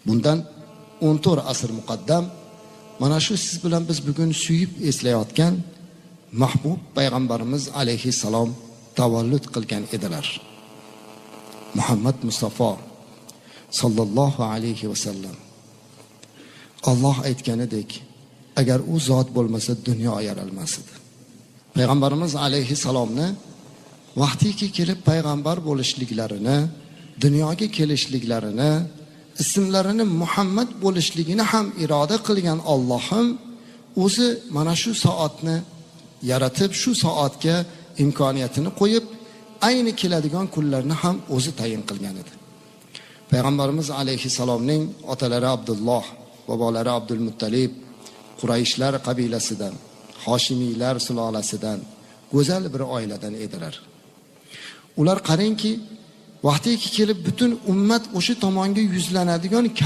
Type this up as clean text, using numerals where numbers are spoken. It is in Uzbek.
Bundan 14 asr muqaddam mana shu siz bilan biz bugun suyib eslayotgan mahbub payg'ambarimiz alayhissalom tavallud qilgan edilar. Muhammad Mustafa sallallohu alayhi vasallam. Alloh aytganidek, agar u zot bo'lmasa dunyo yaralmas edi. Payg'ambarimiz alayhissalomni vaqtiki kelib payg'ambar bo'lishliklarini, dunyoga kelishliklarini, ismlarini Muhammad bo'lishligini ham iroda qilgan Allohim o'zi mana shu soatni yaratib, shu soatga imkoniyatini qo'yib, ayni keladigan kunlarni ham o'zi tayin qilgan edi. Payg'ambarimiz alayhissalomning otalari Abdulloh, bobolari Abdul Muttalib Qurayshlar qabilasidan, Hoshimiylar sulolasidan, go'zal bir oiladan edilar. Ular qarangki, vaqtiki kelib butun ummat o'sha tomonga yuzlanadigan